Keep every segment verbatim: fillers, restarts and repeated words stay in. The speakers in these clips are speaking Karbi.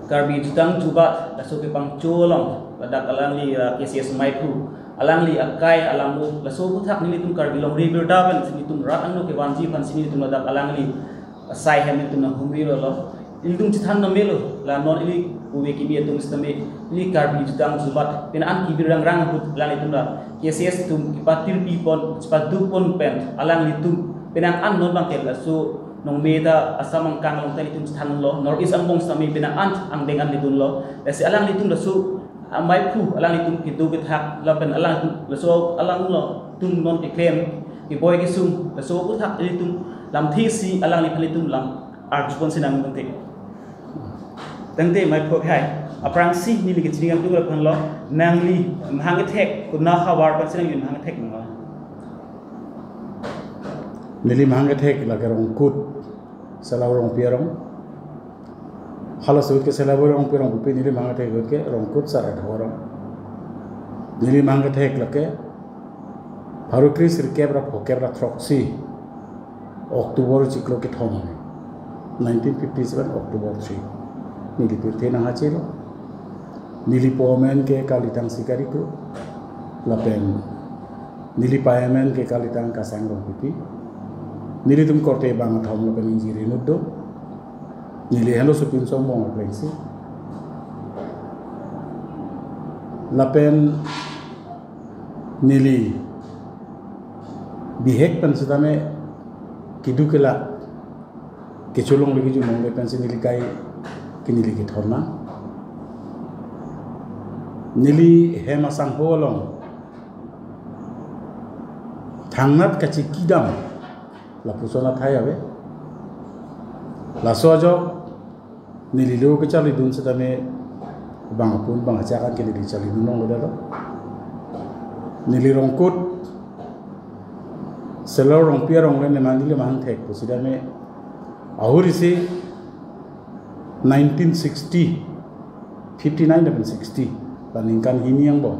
Karbi jutang jubat laso kepangcho along ladak alangli, uh, K C S maiphu, alangli akai alamo, laso aphuthak nelitum Karbi Longri Abirta pensi nelitum rat angno kevanji aphansi nelitum ladak alangli asai ahem nelitum nanghumri lolo. Ilitum chethan nang melo, la non ili ove kimi atum sitame, ili Karbi jutang jubat, penang an kebirang rang ahut alanglitum la K C S atum kepatirpi pon, chepaduk pon pen, alanglitum penang an non abangke laso nong meda Assam angkang along ta ilitum chethanlo, North East angbong sitame penang an angdeng an lidunlo. Lasi alanglitum laso amaiphu, alanglitum kedo kethak lapen alanglitum laso alangtum non keklem keboi kesung, laso aphuthak ilitum lamthe si alangliphan ilitum lam arju ponsi nangtangte. Tangte maiphu hai, aphrangsi neli kachini kangtung aphanlo, nangli mahang kethek, konat ahavar aphansi nangli mahang kethek nanglo? Neli mahang kethek lake Rongkut, Sela Rongpi arong. Halaso ahut ke Sela Rongpi arong pupe, neli mahang kethek ahut ke Rongkut Sarat arong. Neli mahang kethek lake pharo kre sirkep ra phokep ra throksi October chiklo kethom, nineteen fifty-seven October three. Neli pirthe nang hachelo. Neli po amen ke Kalitang Sikari Kro. Lapen neli pei amen ke Kalitang Kasang Rongpipi. Nelitum korte bang athom lapen ingjir inut do. Neli henlo Supin Songbong aklengsi. Lapen neli bihek pen sitame keduk kelak, kecholongle kejumlongle pensi neli kai ke neli kethon nang. Neli hem asangho along thangnat kachikidam lapuson athai ave. Laso ajok neli lo kecharlidun sitame bang apun bang achak an ke neli charlidun longlo detlo. Neli Rongkut Sela Rongpi arong le ne mandi le mahang thek pusitame ahuri si nineteen sixty, fifty-nine lapen sixty, la ningkan hini angbong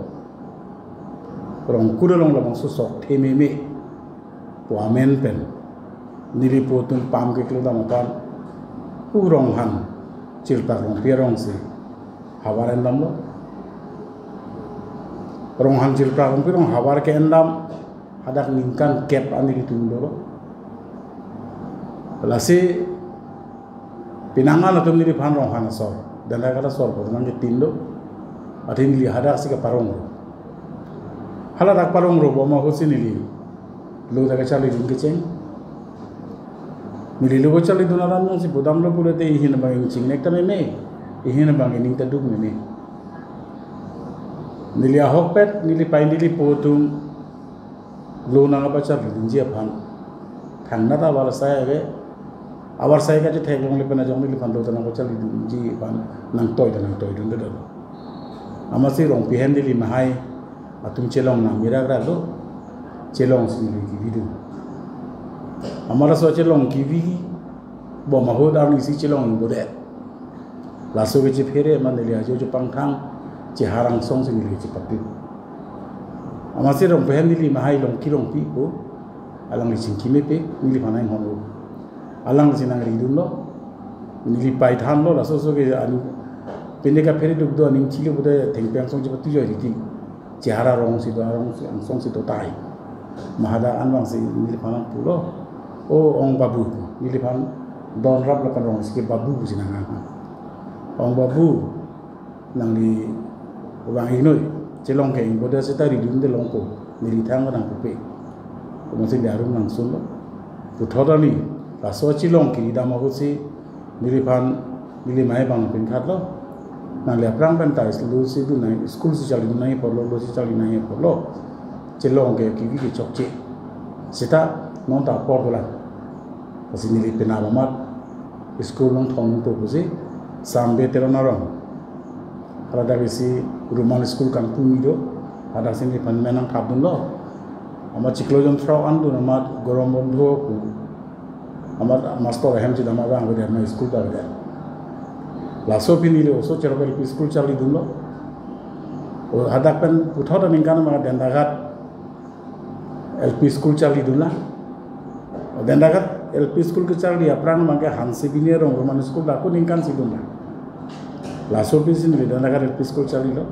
Rongkut along labangso sok thememe po amen pen neli po atum pam keklo dam apar, pu Ronghan Chilprak Rongpi arong si havar endamlo. Ronghan Chilprak Rongpi arong havar ke-endam hadak ningkan kep an nelitum dolo. Lasi penang an atum neliphan Ronghan asor, Dandagat asor pu nangketin do. Athe neli hadak si kaparong ro. Hala dak parong ro bom ahut si neli lo dak kacharlidun kecheng. Neli lo kacharlidun alam nang si pudamlo pulote ihin abang ingchingnek ta meme, ihin abang ining ta duk meme. Neli ahokpet, neli pei neli po atum lo nang apacharlidunji aphan thangnat ahavar asai ave. Ahavar asai kachetheklongle pen ajok neliphan lo ta nang apacharlidunji aphan nangtoi ta nangtoidun detlo. Amatsi Rongpi ahem neli mahai atum chelong nang mirak rak lo, chelong si neli kevidun. Amat laso chelong kevi bom ahut arni si chelong ingbodet. Laso kechephere amat neli ajo ajo pangthang chehar angsong si neli chepatip. Amatsi Rongpi ahem neli mahai Longki Rongpi pu, alangli chingki mepik, neliphan inghon o. Alangli si nangridunlo, neli pei thanlo, laso so ke an pine kaphere duk do aning chilo pulote thengpi angsong chepatu joi riti. Chehar arong si do, arong si angsong si do tai. Mahadak an abang si neliphan nangpulo, "O Ong Babu," neliphan don rap lapen rong si ke Babu si nang-ang. "Ong Babu, nangli vang ingnoi, chelong ke ingbodet seta ridunde longpo, neli thang nang pupe." Komatsi neli arum nangsunlo. Puthot arni laso chelong keridam ahut si neliphan, neli mahai abang pinkhatlo. "Nangli aphrang pen ta lo si dun nang, school si charli nangji apotlo, lo si charli nangji apotlo. Chelong ke kevi kechokche. Seta non ta apor dolang." Lasi neli penap amat school nangthon po pusi Sambe Teron arong, haladak isi Roman school kangpumi do, hadak si neliphan men nangthapdunlo. Amat chiklo jon throk an dun amat gorom bondho pu amat mastor ahem chedam abang avedet, amat school ta avedet. Laso aphi neli oso Cherok L P school charlidunlo. O hadak pen puthot aningkan amat Dandagat L P school charlidunlang. Dandagat L P school kecharli aphrang abangke Hansi Bini Rongrumani school dak ako ningkan isi dun dak. Laso aphi si neli Dandahar L P school charlilo.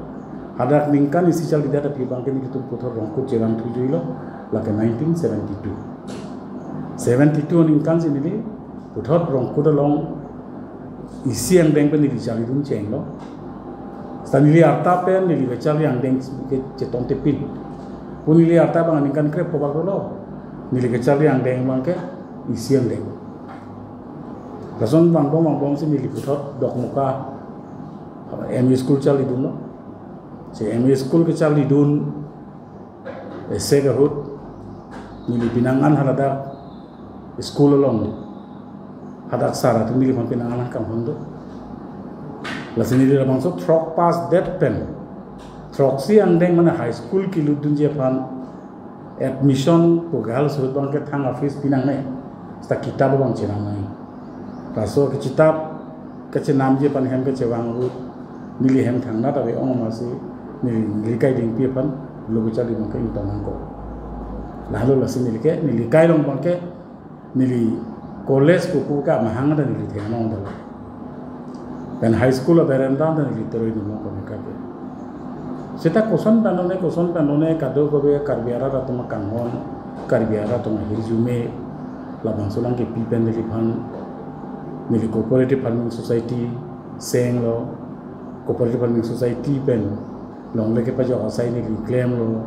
Hadak ningkan isi charlidet aphi abangke nelitum puthot Rongkut cherang thujuilo, lake nineteen seventy-two. Seventy-two aningkan si neli puthot Rongkut along isi angdeng pen neli charlidun chenglo. Seta neli arta pen neli kecharli angdeng ke chetongte pin. Pu neli arta abang aningkan krep kobak dolo. Neli kecharli angdeng abangke isi angdeng. Lason vangbom vangbom si neli puthot Dokmoka M E school charlidunlo. Si M E school kecharlidun esek ahut neli pinangan haladak school along hadak sar atum neliphan pinangan kanghondo. Lasi neli labangso throk pass det pen throksi angdeng mane high school kelutdunji aphan admission pu kahal suhut abangke thang office pinangne. Seta kitap abang chenam nai. Laso kechitap kechenamji aphan hem kechevang ahut neli hem thangnat ave ong amatsi neli, neli kai dingpi aphan lo kecharli abangke ingtong nangkok. Lahelo lasi neli ke, neli kai along abangke neli college pupu ke amahang ta neli theklong dolo. Pen high school aberenda ta neli teroi nangkok kami kabe. Seta koson pen lone, koson pen lone kadokave Karbi arat atum akanghon, Karbi arat atum ahirjume, labangso alang kepi pen neliphan, neli Cooperative Farming Society senglo, Cooperative Farming Society pen longle kepajok asai neli klemlo.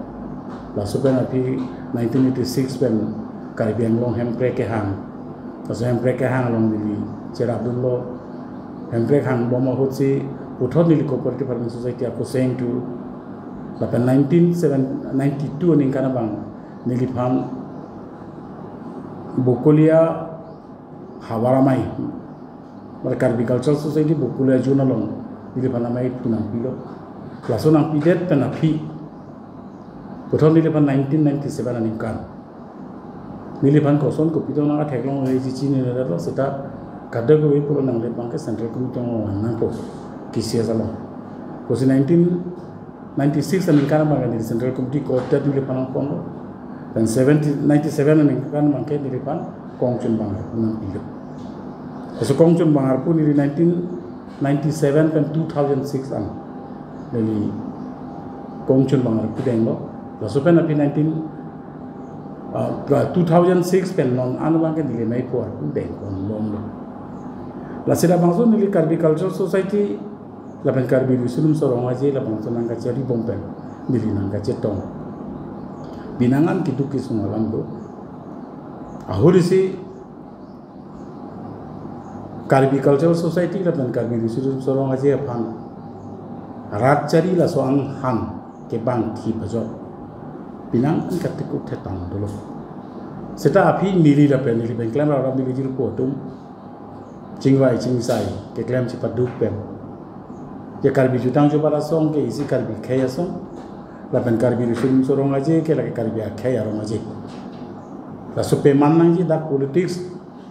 Laso pen aphi nineteen eighty-six pen Karbi Anglong Hemprek kehang. Laso Hemprek kehang along neli cherapdunlo. Hemprek hangbom ahut si puthot neli Cooperative Farming Society ako seng thu. Lapen nineteen seven, ninety-two aningkan abang neliphan Bokolia Havar Amei, mane Karbi Cultural Society Bokolia Zone along neliphan amei pu nangpilo. Laso nangpidet pen aphi puthot neliphan nineteen ninety-seven aningkan neliphan koson kopi tong nangkatheklong le chichini le lo seta kadokave pulo nangle abangke Central Committee along vang nangpo K C S along. Pusi nineteen ninety-six aningkan abangke neli Central Committee ko-opted neliphan nangponlo. Pen seventy, ninety-seven aningkan abangke neliphan Kongchun Banghar pu nangpilo. Laso Kongchun Banghar pu neli nineteen ninety-seven pen two thousand six an neli Kongchun Banghar pu denglo. Laso pen aphi nineteen, ah, two thousand six pen non an abangke neli mei pu arpu dengponbomlo. Lasi labangso neli Karbi Cultural Society lapen Karbi Riso Nimso Rong Aje labangso nangkacharlibom pen neli nangkachetong. Pinangan keduk kesung alam do. Ahut isi Karbi Cultural Society lapen Karbi Riso Nimso Rong Aje aphan rat chari laso anghan kebang ki pajok pinangan katikuk thetang dolo. Seta aphi neli lapen neli bengklem rara neli jirpo atum chingvai chingsai keklem chipaduk pen ke Karbi jutang jubat asong ke isi Karbi akhei asong, lapen Karbi Riso Nimso Rong Aje ke lake Karbi akhei arong aje. Laso peman nangji dak politics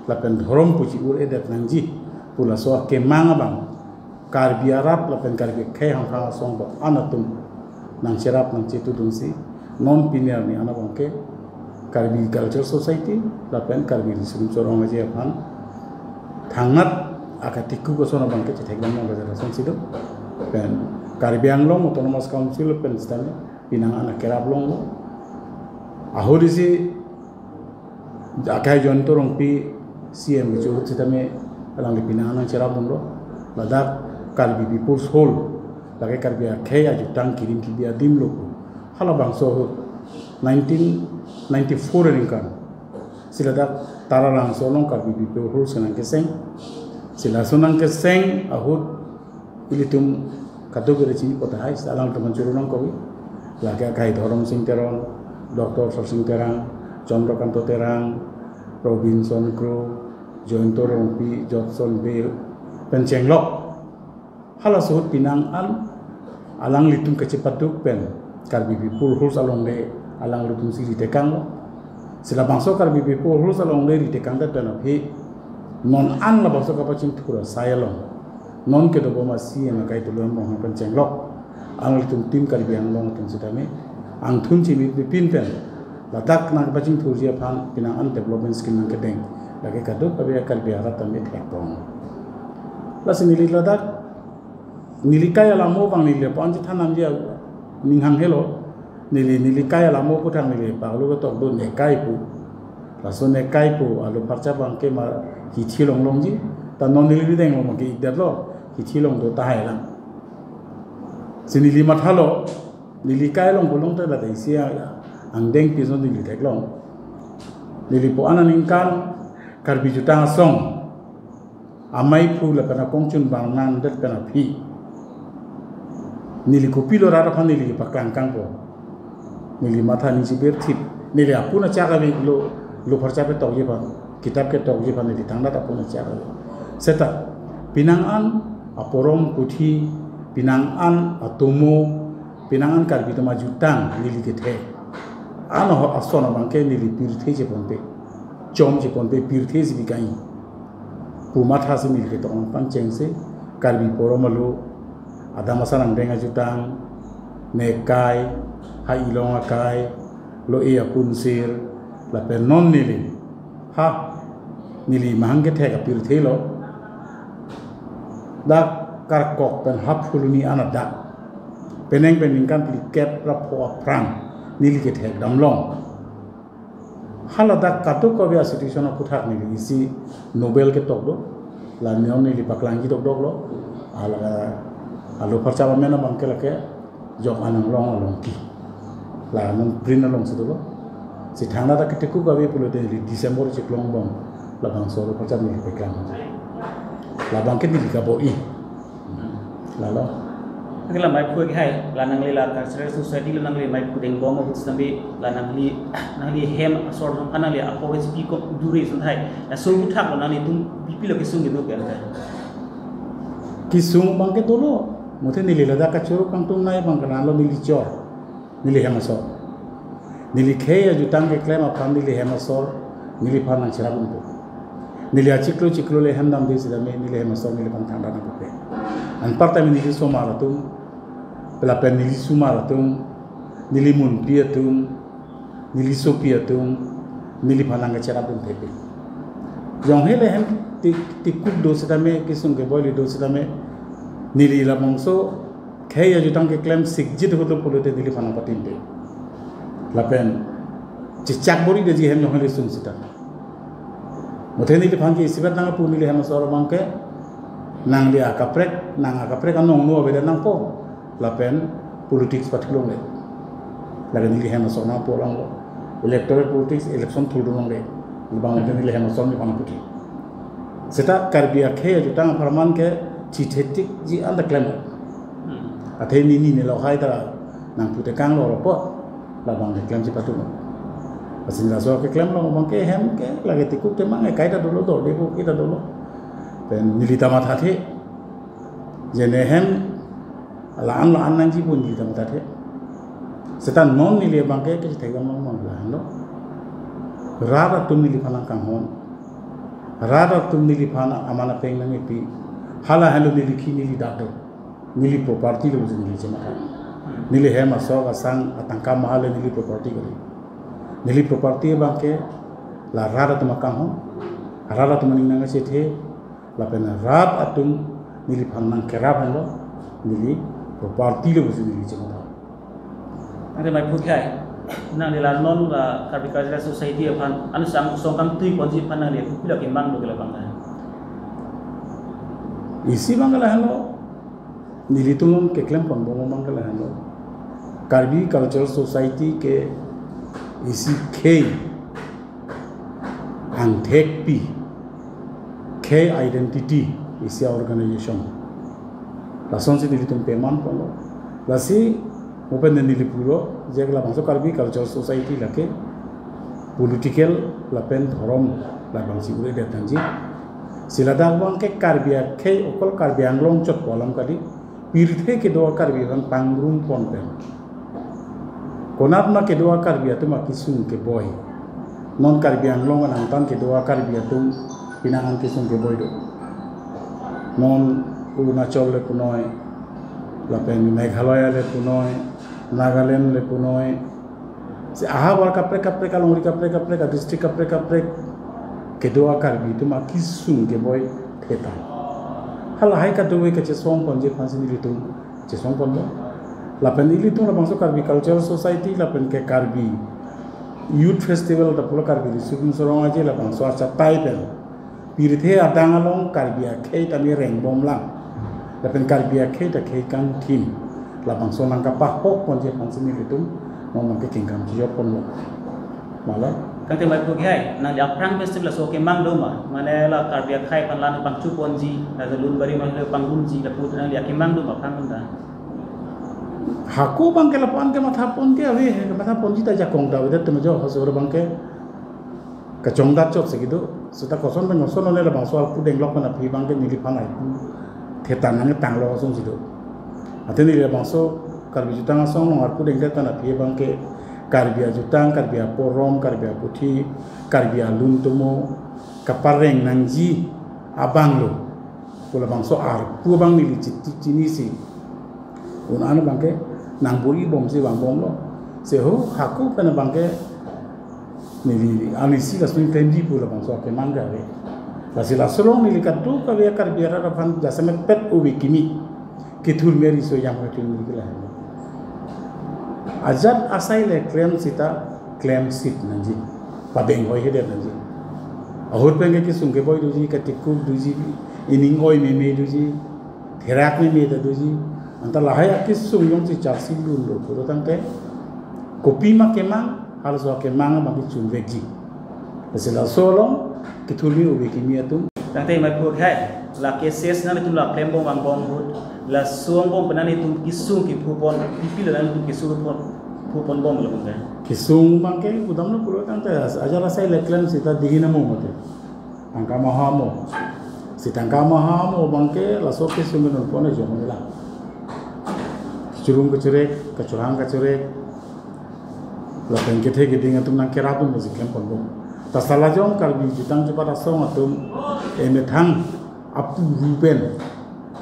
lapen dhorom pu chi-ur-edet nangji pu laso akemang abang Karbi arat lapen Karbi akhei hangkang asong bok an atum nangcherap nangchetudunsi non pini arni an abangke Karbi Cultural Society lapen Karbi Riso Nimso Rong Aje aphan thangnat akatikuk ason abangke chetheklong nang bajar asonsi do. Pen Karbi Anglong Autonomous Council pen sitame pinangan akerap longlo. Ahut isi akai Jayanta Rongpi C M kecho ahut sitame alangli pinangan nangcherapdunlo. Ladak Karbi People's Hall, lake Karbi akhei ajutang kirim kibi adim lo pu. Halabangso ahut nineteen ninety-four aningkan si ladak Taralangso along Karbi People's Hall si nangkeseng. Si laso nangkeseng ahut ilitum kadokave chini potahai, alangtum churu nangkok. Lake akai Dhorom Sing Teron, Doctor Sar Sing Terang, Chandra Kanto Terang, Robinson Kro, Jayanta Rongpi, Jotson Bey pen chenglok. Halaso ahut pinangan alanglitum kachepaduk pen Karbi People's Hall alongle alanglitum si ritekanglo. Si labangso Karbi People's Hall alongle ritekangdet pen aphi non an labangso kapachingthur asai along non kedobom a-C M akai Tuliram Ronghang pen chenglok alanglitum Team Karbi Anglong atum sitame angthun chimit pipin pen ladak nangpachingthurji aphan pinangan development scheme nangkedeng. Lake kadokave Karbi arat tame thekpon. Lasi neli ladak, neli kai alam abang neli pon chethan namji, ning hang helo. Neli, neli kai alam aputhak neli paglo ketok do nekai pu. Laso nekai pu alo pharcha abangke ma hithi long longji. Ta non neli rideng lo ma ke idet lo. Hithi long do tahai lang. Si neli mathalo. Neli kai long pu long te la dei si angdeng piso neli theklong. Neli pu an aningkan Karbi Jutang Asong amei phu lapen akongchun bang nangdet pen aphi. Neli kopilo rat aphan neli paklang kangpo. Neli matha ningsi berthip. Neli apun achak ave lo, lo pharcha petokji aphan, kitap ketokji aphan neli thangnat apun achak ave. Seta, pinang an aporom puthi, pinang an atomo, pinang an Karbi atum ajutang neli kethek. Ano ho ason abangke neli pirthe cheponpe. Chom cheponpe pirthe si bikai. Pu matha si neli ketok nangpangchengse, Karbi porom alo, adam asan angdeng ajutang, nekai, ha ilong akai, lo-e apunsir, lapen non neli. Ha, neli mahang kethek apirthe lo. Dak Karkok pen Hap Phuloni anadak. Penang pen ningkan phlikep ra pho aphrang neli kethek damlong. Hala dak kadokave a-situation aputhak neli isi novel ketok do. La neon neli paklangji dokdok lo. Hala alo pharcha amen abangke lake Jok Anang Long Alongki. La non print alongsi dolo. Si thangnat aketeku kave pulote neli December chiklo angbong labangso alo pharcha neli paklang. Labangke neli kabo-i. Lalo. Nangli la maiphu ke hai, la nangli la cultural society lo nangli maiphu dengbong ahut sambi la nangli, nangli hem asor jong nangli apo H P ko duri sun hai. Laso aputhak lo nanglitum P P lo kesung kedo ke. Kesung abangke dolo. Muthe neli ladak kachoro kangtung nai abang kenalo neli chor. Neli hem asor. Neli khei ajutang keklem aphan neli hem asor neliphan nangcherap unpo. Neli achiklo chiklo le hem damde sitame neli hem asor neliphan thangta nangpupe. Anparta me neli osomar atum, lapen neli osomar atum, neli munpi atum, neli sopi atum, neliphan nangcherap unthepi. Jong hele hem tik, tik kuk do sitame, kesung keboi le do sitame, neli labangso khei ajutang keklem sikjit ahut lo pulote neliphan nangpatimpe. Lapen chechak bor-i detji hem jong hele sung sita. Muthe neliphan ke isivet nangpu neli hem asor abangke nangli akaprek, nang akaprek anong nu avedet nangpo. Lapen politics pathulongle. Lake neli hem asor nangpo langlo. Electoral politics, election thulongle. Labang muthe neli hem asor neliphan nangpuji. Seta Karbi akhei ajutang apharman ke chithetikji anta klem. Hmm. Athe neli neli lo hai ta nangputekang lo ropo. Labang keklemji patu. Lasi laso keklem lo abangke hem ke lake tik kuk temang ekai ta dolo, dorde ko kita dolo. Pen neli ta mathathe. Je ne hem la-an la-an nangji pu neli ta mathathe. Seta non neli abangke kechethek damlong abang lahenlo. Rat atum neliphan nangkanghon. Rat atum neliphan aman apeng nangkipi. Hala henlo neli khi neli dak do. Neli property lo pusi neli chematha. Neli hem asok asang atangka mahal le neli property kali. Neli property abangke la rat atum akanghon. Rat atum aning nangkachethe. Lapen rat atum neliphan nangkerap henlo, neli property lo pusi neli chematha. Nangli maiphu ke hai, nangli la non la Karbi Cultural Society aphan, anu sang song kangtui ponji aphan nangli kopilo kemang do ke labang hai. Isi abang ke lahenlo, nelitum keklem ponbom abang ke lahenlo. Karbi Cultural Society ke isi khei angthekpi, khei identity isi a-organization. Lasonsi nelitum peman ponlo. Lasi mo pen neli pulo, je labangso Karbi Cultural Society lake political lapen dhorom labangsi ure det nangji. Si ladak abangke Karbi akhei okol Karbi Anglong chot pu alam kali. Pirthe kedo a-Karbi aphan pangrum pon pen. Konat ma kedo a-Karbi atum akesung keboi. Non Karbi Anglong anangtan kedo a-Karbi atum pinangan kesung keboi do. Non Arunachal le punoi, lapen Meghalaya le punoi, Nagaland le punoi. Si ahavar kaprek kaprek, alongri kaprek kaprek, a-district kaprek kaprek, kedo a Karbi atum akesung keboi thetan. Halahai kadokave kachesong ponji aphansi nelitum chesong ponlo. Lapen ilitum labangso Karbi Cultural Society lapen ke Karbi Youth Festival ta pulo Karbi Riso Nimso Rong Aje labangso achatai pen pirthe adang along Karbi akhei tame rengbomlang. Lapen Karbi akhei ta khei kangthim. Labangso nangkapahok ponji aphansi nelitum non nangkekengkam chijor ponlo. Mala. Tangte mai pu hai, nangli aphrang festival laso kemang do ma? Mane la Karbi akhei aphan la pangchu ponji, la lun bari ma le pangdunji, lapu nangli akemang do ma aphrang ta? Hako abangke lapu-an ke matha pon ke ave, matha ponji ta jakong ta avedet tema jo, hosor abangke kachongdat chot si kedo. Seta koson pen koson one labangso arpu denglok pen aphi abangke neliphan ai pu thetan nangtanglo asonsi do. Athe neli labangso Karbi Jutang Asong along arpu dengdet pen aphi abangke Karbi ajutang, Karbi aporom, Karbi aputhi, Karbi alun tomo kapareng nangji abanglo pu labangso arpu abang neli chiti chinisi un-an abangke nangbor-i bomsi vangbomlo. Seho hako pen abangke neli anisi lason klemji pu labangso akemang ke ave. Lasi laso along neli kadokave Karbi arat aphan jasemet pet ove kimi kethur me riso jam kachun neli kela. Ajat asai le klem sita klem sit nangji. Pabeng hoi hedet nangji. Ahut pen ke kesung keboi doji, katikuk doji, ining oi meme doji, therak meme ta doji. Anta lahai akesung jongsi charsi lunlo pulo tangte kopima kemang, halaso akemang abang kechun vekji. Lasi laso along kethur me ove kimi atum. Tangte mai pu hai, la cases nanglitum la klembom vangbom ahut, laso angbong pen nanglitum kesung kephu pon, pipi la nanglitum kesung kephu pon, phu ponbomlo abangke? Kesung abangke kudamlo pulo tangte as-, ajat asai le klem sita dihina mo mate. Tangka maha mo. Si tangka maha mo abangke laso kesung non pon ajo mo la. Churung kachurek, kachurang kachurek. Lapen kethe keding atum nangkerap un si klem ponbom. Ta sala jong Karbi Jutang Chupat Asong atum emethang apu ru pen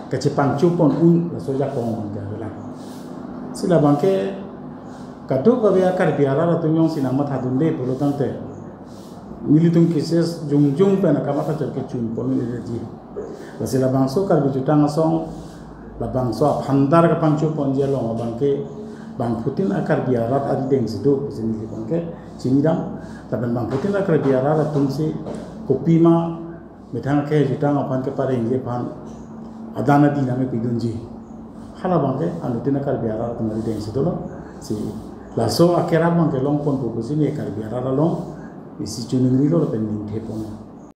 kachepangchu pon un laso jakong abangke avelang. Si labangke kadokave a Karbi arat atum jongsi nangmathadunde pulo tangte nelitum cases jongjong pen akamatha chot kechun pon un-eji. Lasi labangso Karbi Jutang Asong labangso aphandar kapangchu ponji along abangke bangphutin a Karbi arat arideng si do pusi neli abangke chinidam. Lapen bangphutin a Karbi arat atumsi kopima methang akhei ajutang aphan keparengji aphan adan adi nangpidunji, hala abangke anuttin a Karbi arat atum arideng si dolo. Si laso akerap abangke long ponpo pusi ne Karbi arat along isi chuningrilo lapen ningthe pon.